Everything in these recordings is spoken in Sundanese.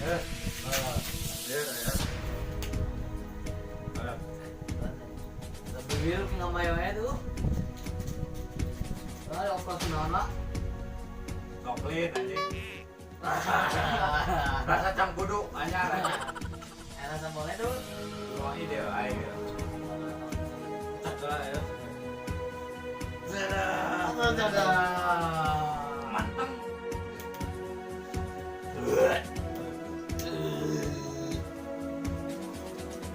Eh. Ya, ya. Alah. Lebih ngamai wae tuh. Ah, operasi naon lah. Coklit anjing. Rasa cangkudu anyar anjing. Era sambalnya tuh. Ruang ide aing. Cek lah ya. Dadah. Manteng.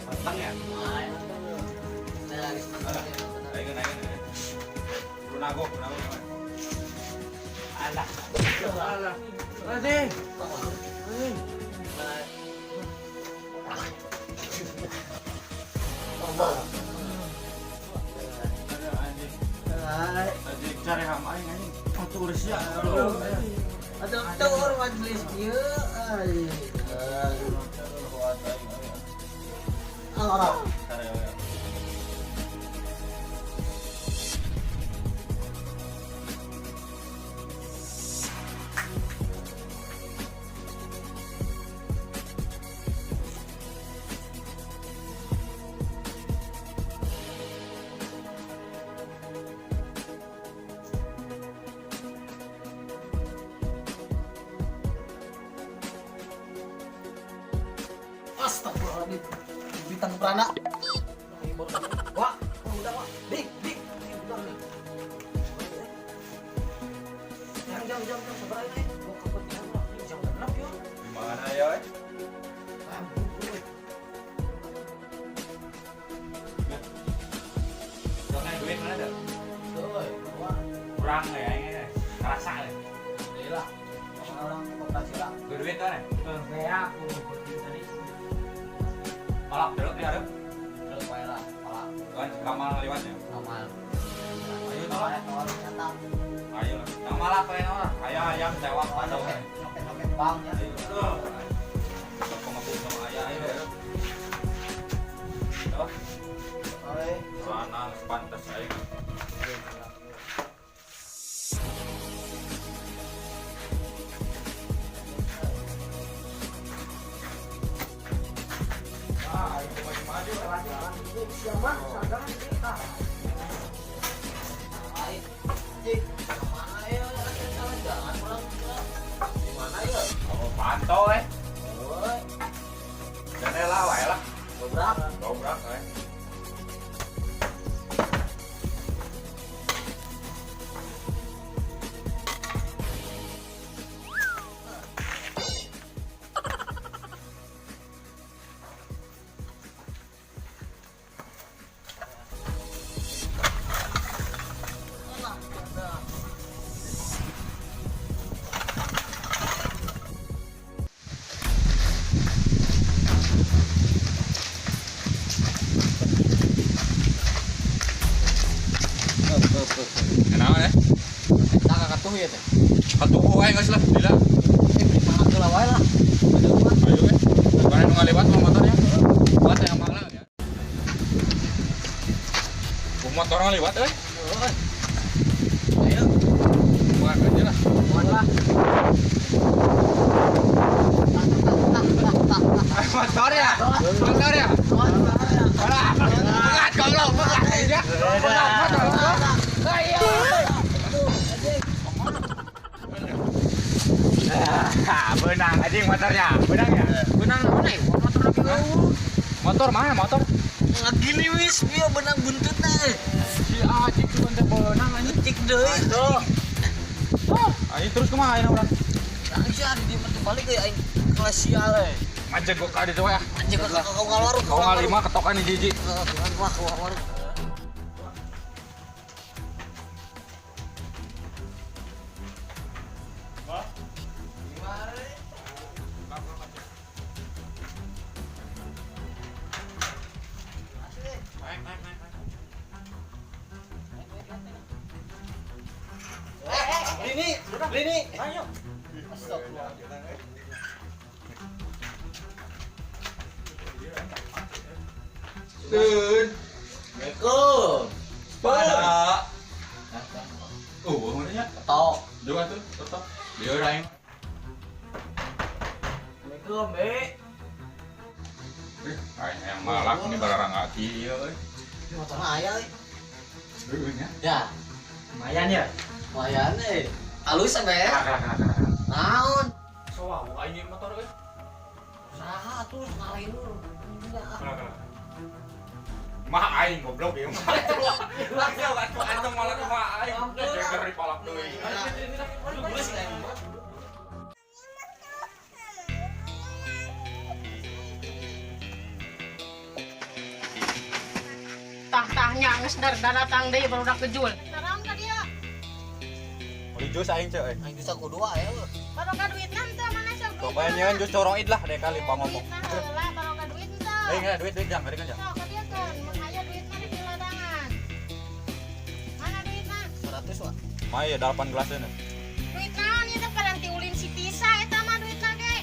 Manteng ya? Ayo naik naik. Lu nago. Alah. Alah. Anjing. Ada anjing. Anjing cari ham aing anjing. Turis ya. Aduh, tur majelis ieu. Ah, Astagfirullahaladzim. Bintang Prana. Wah, udah wah. Dik, dik. Udah nih. Jam, jam, jam, sabar ini. Gua kepentingan lah. Jam genep ya. Gimana ya, eh? Soalnya duit mana dah? Kurang ya ini. Kerasa ya. Iya lah. Orang koperasi lah. Duit tuh nih. Kayak aku tadi. Malak dulu di hareup. Terus wae lah, malak. Kan kamal ngaliwat ya. Kamal. Ayo tolong. Tolong Ayo lah. Yang malak kayak orang. Kayak ayam tewak padang. Nyopet-nyopet bang ya. Ayo. Sok pengepul sama ayah ayo. Tuh. Mana pantas aing. Ah, aing maju-maju. Siapa? Sadar kita. Cik, mana ya? Jalan orang di mana ya? Oh, pantau eh. Oi, Janela wae lah. Dobrak. Dobrak eh. Kenapa ya? Kita katuh ya teh. Katuh wae geus lah, lila. Beli pangan heula wae lah. Ayo eh. Mana nu ngalewat mah motornya? Buat yang mana ya. Motor ngalewat euy. Ayo, Buat aja lah. buat lah. Motor ya? Motor ya? Alah, pegat goblok, pegat aja. Pegat motor. Ayo. Benang anjing motornya. Benang ya? Benang mana ya? Motor lagi. Motor mana motor? Ngagini wis, bieu benang buntutna. Si anjing cuma teh benang anjing. Cik deui. Anjing terus kumaha ayeuna urang? Aing sih di mah balik euy aing kelas sial euy. Majeg gua ka ditu ya. Anjing ka ngawarung. Kau ngalima ketokan di jiji. Wah, warung. Naik, naik, naik, naik. Lini, Lini. Ayo. Astagfirullah. Assalamualaikum. Pada. Oh, mana nya? Ketok. Juga tuh, ketok. Dia aing. Lombe. Aing yang malak ini barang aki ieu euy. Motor aya euy. Heueuh nya. Ya. Lumayan ya. Lumayan euy. Halus sampe ya. Naon? Soa aing motor euy. Saha atuh ngalahin lu. Mah aing goblok ieu mah. Langsung atuh antum malah mah aing. Jeger di palak deui. Geus aing mah. Tah-tahnya geus datang deui barudak kejul. Naon ka dia? Beli jus aing ceu euy. Aing jus aku dua ya. Baroka duitna teu mana sok duit. Pokoknya nyeun jus coroid lah deh kali pangomong. Duitna heula baroka duit teu. Eh enggak duit duit jang, bari kan jang. Sok ka dieu keun, mun aya duitna di ladangan. Mana duitna? 100 wa. Mah ya 8 gelas ini. Duit naon ieu teh paranti ulin si Tisa eta mah duitna ge.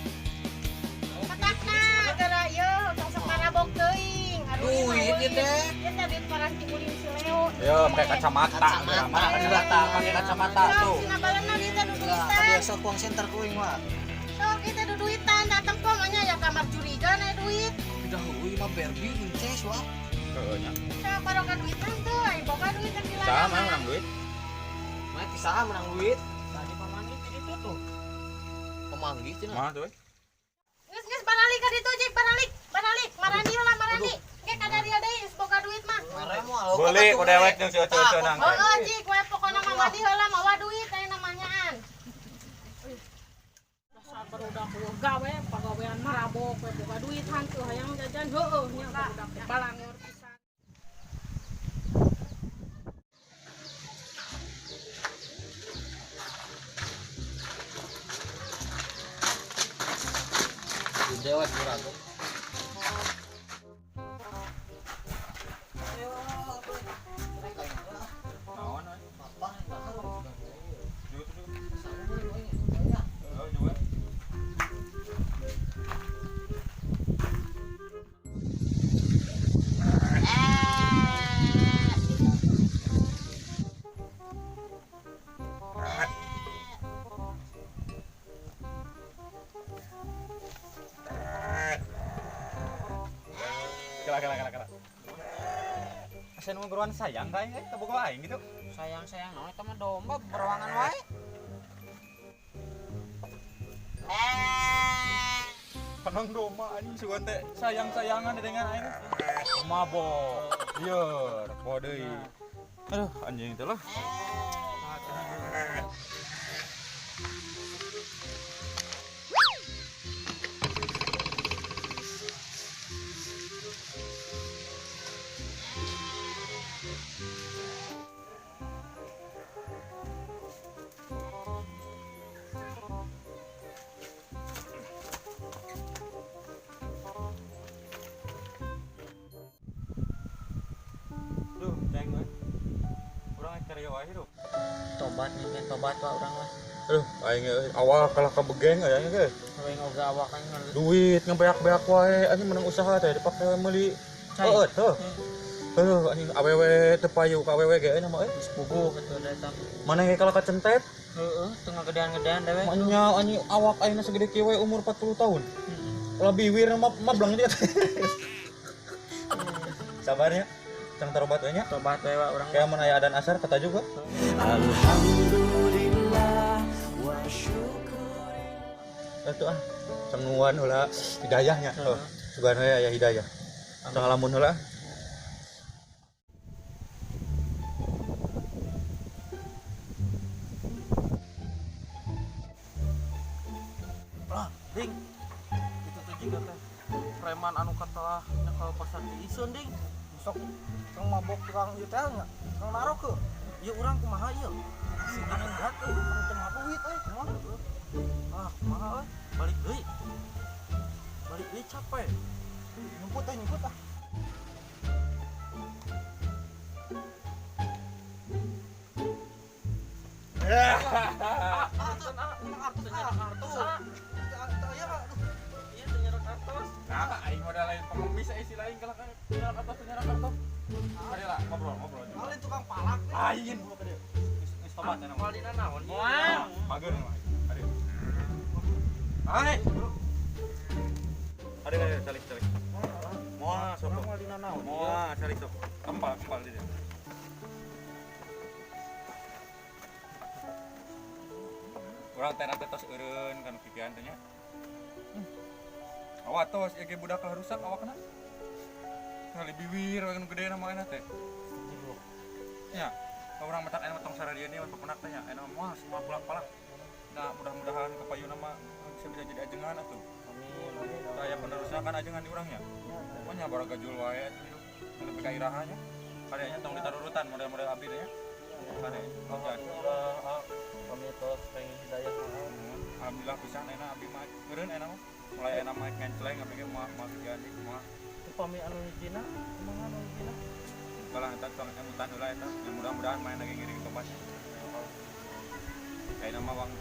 Petakna gara ieu tong sok marabok teuing. Duit ieu teh. Ieu teh duit paranti ulin si Leo. Yo, pakai kacamata. Mana kacamata, pakai kacamata tuh. Sina balena duit teh duduitan. Biasa uang center kuing mah. Sok ieu teh duduitan dateng pokoknya ya kamar curiga na duit. Udah heueuh mah Barbie inces wa. Heueuh nya. Sok baroka duit teh, aing boga duit teh di Saha mah menang duit? Mah ti saha menang duit? Tadi pamanggih di ditu tuh. Pamanggih cenah. Mah tuh. Geus geus baralik ka ditu jik baralik, baralik, marandi heula marandi. Ge kada dia deui geus boga duit mah. Beli ku dewek jeung si Oce-oce nang. Heeh jik we pokona mah mandi heula mawa duit aya namanyaan. Dasar barudak gawe pagawean marabok we boga duit hantu hayang jajan heueuh nya barudak balangor pisan. Dewek murah tuh. Naon euy? Kala. Asa nu guruan sayang ka aing teu boga aing gitu. Sayang-sayang naon eta mah domba beruangan wae. Penang domba anjing sugan teh sayang-sayangan dengan aing. Mabok. Lieur, poho deui. Aduh, anjing teh lah. Duh, ceng we. Urang karya wae hirup. Tobat nih, tobat wa urang lah. Aduh, aing awal kalah ka begeng aing ge. Aing oge awak aing duit ngebeak-beak wae anjing menang usaha teh dipake meuli. Heeh, heuh. Heuh, anjing awewe teu payu ka awewe ge euy mah euy. Geus puguh kitu da eta. Maneh ge kalah ka centet. Heeh, teu ngagedean-gedean dewe. Manya anjing awak aingna segede kieu we umur 40 tahun. Ulah biwir mah mablang dia. Sabarnya. Cang tarobat we nya. Tobat we wa urang. Kayak mun aya adan asar kata juga. Alhamdulillah wa syukur. Atuh ah, cang nuan heula hidayahnya. Heuh, sugan we aya hidayah. Cang lamun heula. Lah, ding. Itu teh jiga teh preman anu katelah nyekel pasar di iseun ding. Sok kang mabok tukang ieu teh nya. Kang narok ke. Ieu urang kumaha ieu? Si berat euy, teu mah duit euy, kumaha? Ah, kumaha euy? Balik deui. Balik deui capek. Nyumput teh nyumput ah. Nah, aing modal lain pengemis euy si lain kalah ka atas nyerang kartu. Mari lah ngobrol ngobrol. Lain tukang palak. Lain ka dieu. Geus tobat cenah. Malina naon? Moal. Mager mah. Aduh. Hai. Urang teh nanti tos eureun kana pikiran teh nya. Awak tos ieu ge budak lah rusak awakna. Kali biwir we nu gede na mah enak teh. Nya, urang matak aya tong saradieu nih pepenak teh nya. Aya mah semua pulak-palak. Nah, mudah-mudahan kapayuna mah bisa jadi ajengan atuh. Amin. Amin. Aya penerusna kan ajengan di urang nya. Pokoknya baragajul wae atuh. Lebih ka iraha nya. Karyanya tong ditarurutan model-model abdi teh nya. Kade. Alhamdulillah kami tos pengen hidayah. Alhamdulillah pisan enak abdi mah. Eureun enak mah. Mulai enak mah ngencleng abdi ge moal moal diganti moal. Upami anu hijina, kumaha anu hijina? Kalah eta tong emutan heula eta. Ya mudah-mudahan main lagi ngiring tobat. Kayakna mah wang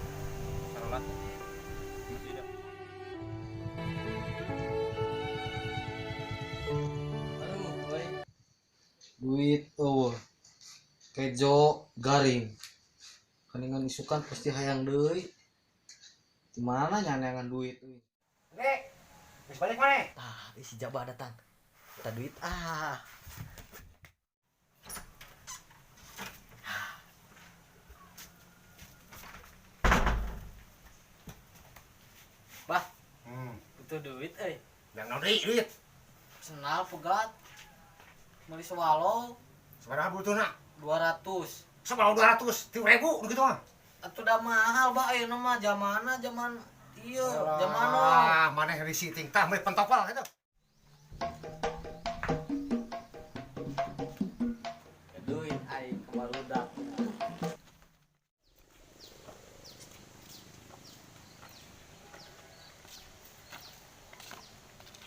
sarolat. Masjid. Aduh, euy. Duit eueuh. Kejo garing. Kaningan isukan pasti hayang deui. Di mana nyanyangan duit euy. Nek, geus balik mana? Tah, isi jabah datang. Kita duit ah. Bah, butuh duit euy. Yang naon deui duit? Senal pegat. Meuli swallow Sabaraha butuhna? 200. Sabaraha 200? 3000 nu kitu mah. Atuh dah mahal bah ayeuna mah zamana zaman ieu, zaman Ah, maneh risi ting tah meuli pentopel kitu. Duit aing kabarudak.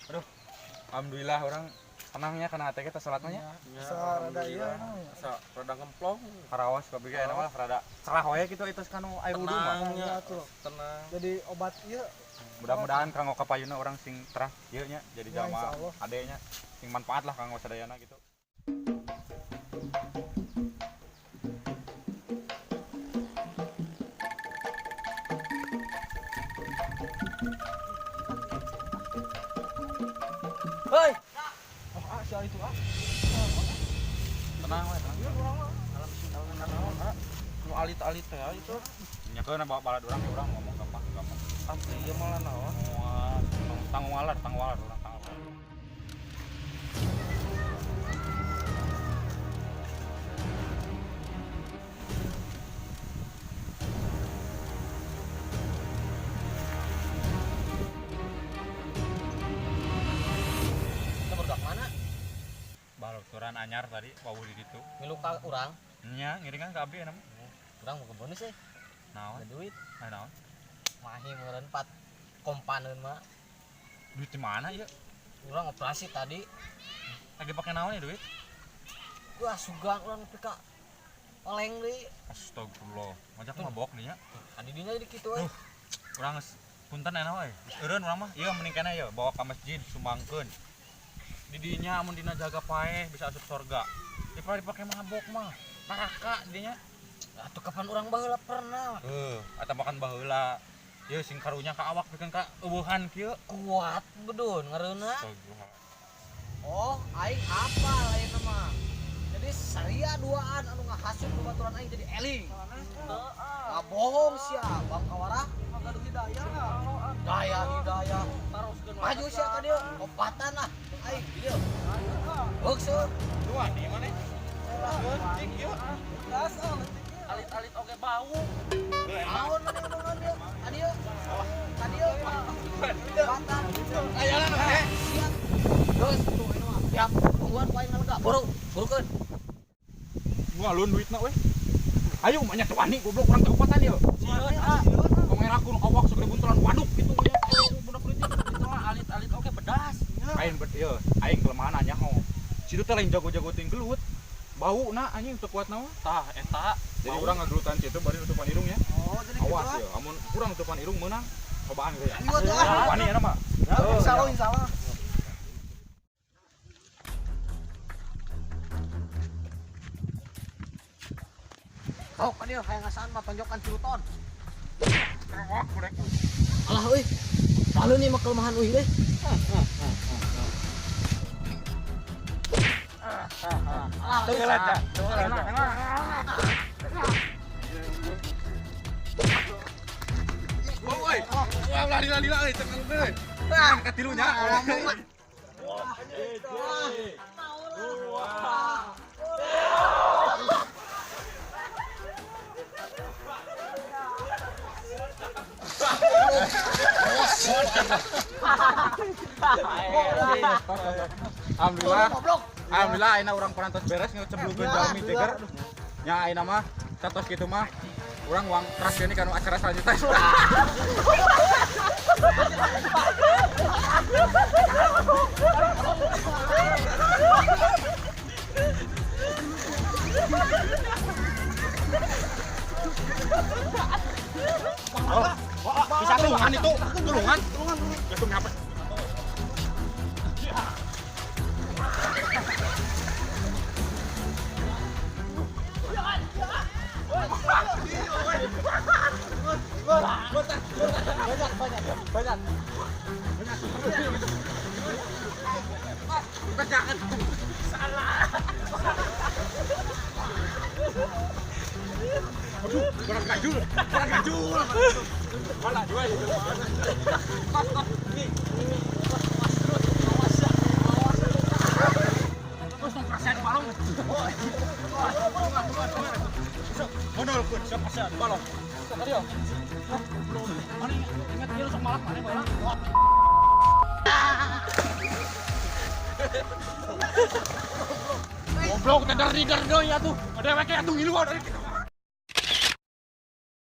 Aduh, alhamdulillah orang tenangnya karena hati kita sholatnya ya. Asa rada ieu asa rada ngemplong. Karawas kabeh ge enak mah rada cerah wae kitu itu kanu air wudu mah. Tenang, tenang. Jadi obat ieu Mudah-mudahan kanggo kapayuna orang sing terah ieu nya jadi Ya, jalma insyaallah. adenya sing manfaat lah kanggo sadayana gitu. Hei, oh ah si itu ah. Tenang we, tenang. Ieu urang mah. Alam nu alit-alit teh itu. Nya keun bawa balad urang ge urang ngomong gampang gampang. Asli ieu malah naon? Moal tanggung walar, tanggung walar urang tanggung walar. kita barudak mana? Balukturan anyar tadi wawuh di ditu. Ngilu ka urang. Nya ngiringan ka abdi enak. Urang mau ke bonus euy. Naon? Ada duit. Ah, naon? Mahi meureun pat kompaneun mah. Duit di mana ieu? Urang operasi tadi. Lagi pakai naon ya duit? Wah, sugan urang nepi ka oleng deui. Astagfirullah. Ngajak mabok nih nya. Adi dinya jadi kitu euy. Urang geus punten enak we. Geus eureun urang mah. Ieu mending keneh ieu bawa ka masjid sumbangkeun. Di dinya amun dina jaga paeh bisa asup sorga. Daripada dipake mabok mah. Neraka dinya. Atuh kapan urang baheula pernah. Heuh, eta makan baheula. Ieu sing karunya ka awak pikeun ka eueuhan kieu. Kuat bedun ngareuna. Astagfirullah. Oh, aing apa lain mah. Jadi saria duaan anu ngahasut babaturan aing jadi eling. Nggak bohong sia, Bang Kawara. Gaduh hidayah ah. Daya hidayah. Taroskeun Maju sia ka dieu, opatan lah aing di dieu. Heuk seueur. Dua di mana? Leutik ieu. Gas ah leutik ieu. Alit-alit oge bau. Naon maneh ngomongan dieu? Ka dieu. Ka dieu. Opatan. Ayalan eh. Siap. Geus tuh ini mah. Siap. Tungguan ku aing ngalega. Buru, burukeun. Gua alun duitna we. Ayo mah nya teu wani goblok urang teh opatan ieu. Sieun ah. Tong eraku nu awak segede buntelan waduk kitu nya. Budak leutik. Itu mah alit-alit oge bedas. Aing bet ieu, aing kelemahan nyaho. Situ teh lain jago-jago ting gelut. Bau na anjing teu kuat na mah. Tah eta. Jadi urang ngagelutan situ bari nutupan irung ya. Oh, jadi gitu Awas ah. ya, amun urang nutupan irung meunang. Cobaan gitu ya. Ayo tuh ah. Wani enak mah. Insyaallah insyaallah. Sok ka dieu hayang ngasaan mah tonjokan ciluton. Alah euy. Lalu nih mah kelemahan euy deh. Alah, euy. euy. Wah, ulah lila-lila euy, cenah euy. Nah, katilunya. Alhamdulillah. Alhamdulillah ayeuna urang parantos beres ngeceblukeun jalmi jeger. Nya ayeuna mah satos kitu mah urang uang keras ini kanu acara selanjutnya. Oh, bisa tulungan itu, tulungan. Itu ngapa? Banyak. Jangan. Salah. Aduh, kurang gajul, kurang gajul. Malah dua itu. Terus perasaan balong. Modal pun siapa sih balong. Mana ingat dia sok malak mana balong. Goblok teh dari dari ya tuh. Ada weke atuh ngilu dari.